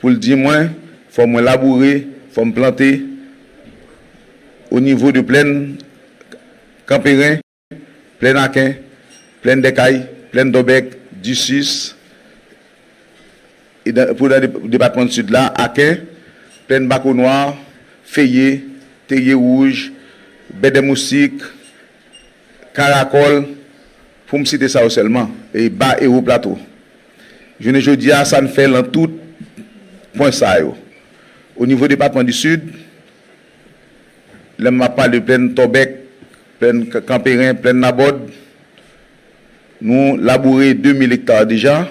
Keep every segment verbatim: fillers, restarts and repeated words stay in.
pou l di mwen, fò mwen laboure, fò m plante, o nivo de plèn Kanperen, plèn Aken, plèn Dèkay, plèn Dòbèk, Disis, e dan, pou dan dep-, depatman Sid la, Aken, plèn Bakonwa, Feye, Terye Wouj, Bèdèmoustik, Karakòl, pou m site sa yo sèlman, e Ba e Wo Plato. Jounen jodi a, sa n fè lan tout pwen sa yo. O nivo depatman di Sid, lè m ap pale de plèn Tòbèk, plèn K-, Kanperen, plèn Nabòd, nou laboure de mil ekta deja,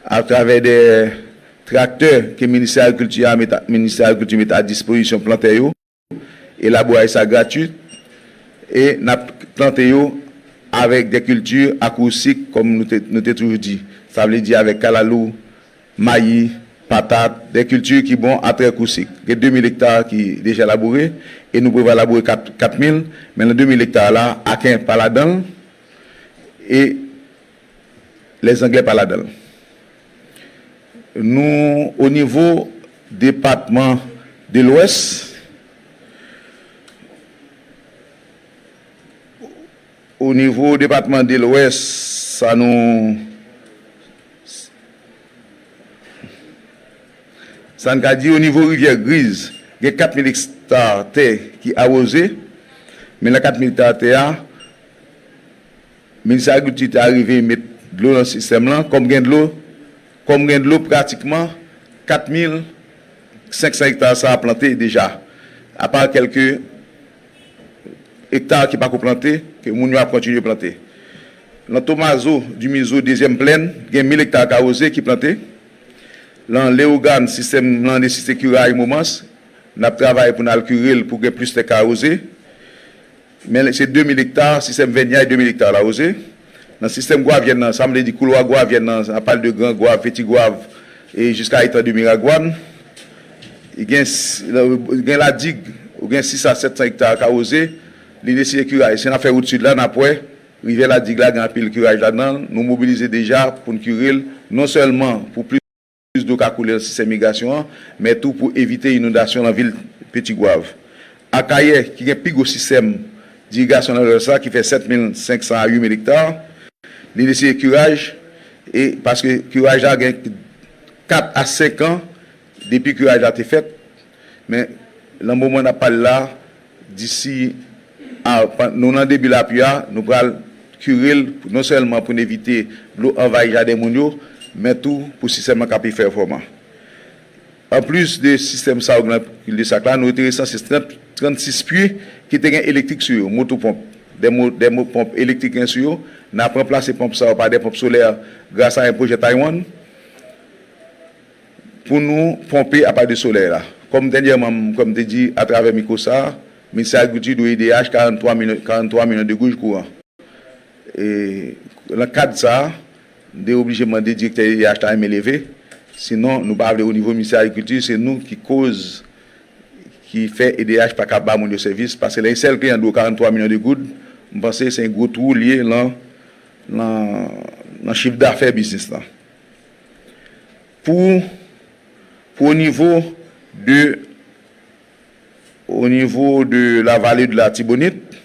atravè de traktè ke Ministè Agrikilti a met a, Ministè Agrikilti met a dispozisyon plantè yo, e labouraj sa gratwit, e n ap plante yo avèk de kilti a kou sik, kòm nou te, nou te toujou di. Sa vle di avèk kalalou, mayi, patat, de kilti ki bon a trè kou sik. Gen de mil ekta ki deja laboure, e nou prevwa laboure kat, kat mil, men nan de mil ekta la, Aken pa ladan l, e Lèzanglè pa ladan l. Nou, o nivo depatman de Lwès, o nivo depatman de Lwès, sa nou, sa n ka di o nivo Rivyè Griz, gen kat mil ekta tè ki awoze, men nan kat mil ekta tè a, Ministè Agrikilti te arive met dlo nan sistèm lan, kòm gen dlo, kòm gen dlo pratikman kat mil senk san ekta sa a plante deja, apa kèlke ekta ki pako plante, ke moun yo ap kontinye plante. Nan Tomazo, Dimizo, dezyèm plèn, gen mil ekta k awoze ki plante. Nan Leyogàn, sistèm lan nesesite kiraj Momans, n ap travay pou n al kire l pou gen plis tè k awoze. Men se de mil ekta, sistèm Vènyay de mil ekta la awoze. Nan sistèm Gwavyèn nan, sa m vle di koulwa Gwavyèn nan, sa pral de Gran Gwav, Peti Gwav, e jiska etan de Miragwàn. Gen, gen Ladig, ou gen sis a sèt san ekta k awoze, li nesesite kiraj. Si n ap fè wout sid la, n ap wè, rivyè Ladig la gen anpil kiraj ladan l. Nou mobilize deja pou n kire l, non sèlman pou plis dlo ka koule nan sistèm irigasyon an, men tou pou evite inondasyon nan vil Peti Gwav. Akayè, ki gen pi gwo sistèm dirigasyon nan lwès la, ki fè sèt mil senk san a uit mil ekta, li nesesite kiraj, e paske kiraj la gen kat a senk an depi kiraj la te fèt, men nan moman n ap pale la, disi a, nou nan debi lapli a, nou pral kire l, non sèlman pou n evite dlo anvayi jaden moun yo, men tou pou sistèm nan ka pi pèfòman. Anplis de sistèm sa yo, kildesak la, nou te resanse trant, trannsis pye ki te gen elektrik sou yo, moto ponp. De mo-, de mo-, ponp elektrik gen sou yo, n ap ranplase ponp sa yo pa de ponp solè gras a yon pwojè Taiwan pou nou ponpe apa de solèy la. Kòm dènyèman, kòm m te di atravè mikwo sa a, Ministè Agrikilti dwe E D H karant twa milyon, karant twa milyon de goud kouran. E, nan kad sa a, m te oblije mande direktè E D H la enmen leve, sinon nou pa vle o nivo Ministè Agrikilti, se nou ki koz, ki fè E D H pa ka ba moun yo sèvis, paske lè yon sèl kliyan dwe w karant twa milyon de goud, m panse se yon gwo twou l ye lan, lan, lan chif dafè biznis lan. Pou, pou o nivo de, o nivo de la vallée de la Tibonite,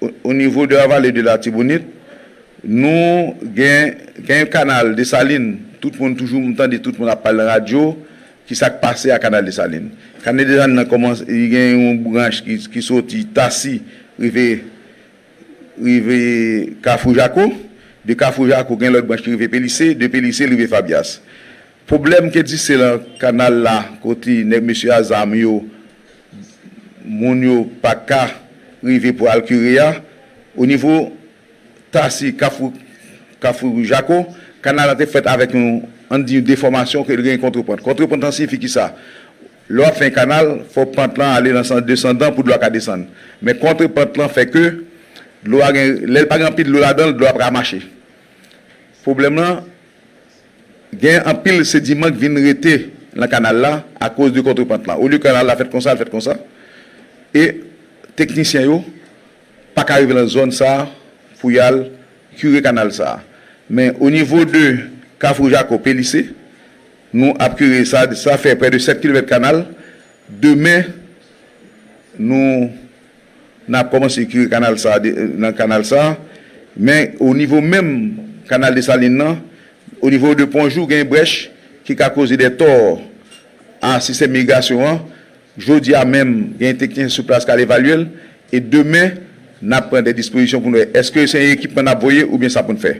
o, o nivo de la vallée de la Tibonite, nou gen, gen yon kanal Desalin, tout moun toujou, m tande tout moun ap pale nan radyo, ki sa k pase a kanal Desalin. Kanal Desalin nan kòmanse, li gen yon branch ki, ki soti Tasi, rive rive Kafou Jako. De Kafou Jako, gen lòt branch ki rive Pelise, de Pelise, rive Fabyas. Pwoblèm ki egziste lan kanal la, kote nèg mesye a zam yo, moun yo pa ka rive pou al kire a, o nivo Tasi, Kafou, Kafou Jako, kanal la te fèt avèk yon, ann di, yon defòmasyon ke l gen kontrepant. Kontrepant lan siyifi kisa? Lè w ap fè yon kanal, fò pant lan ale nan sans desandan pou dlo a ka desann. Men kontrepant lan fè ke dlo a gen, lè l pa gen anpil dlo ladan l, dlo a pa ka mache. Pwoblèm lan, gen anpil sediman k vin rete lan kanal la akoz de kontrepant lan. Olye kanal la fèt konsa, l fèt konsa. E teknisyen yo pa ka rive lan zòn sa a pou y al kire kanal sa a. Men o nivo de Kafou Jako Pelise, nou ap kire sa, sa fè prè de sèt kilomèt kanal. Demen, nou n ap kòmanse kire kanal sa, nan kanal sa. Men o nivo menm kanal Desalin nan, o nivo de Pon Jou, gen brèch ki ka koze de tò a sistèm irigasyon an. Jodi a menm, gen teknisyen sou plas k al evalye l. E demen, n ap pran de dispozisyon pou n wè èske se yon ekipman n ap voye oubyen sa pou n fè.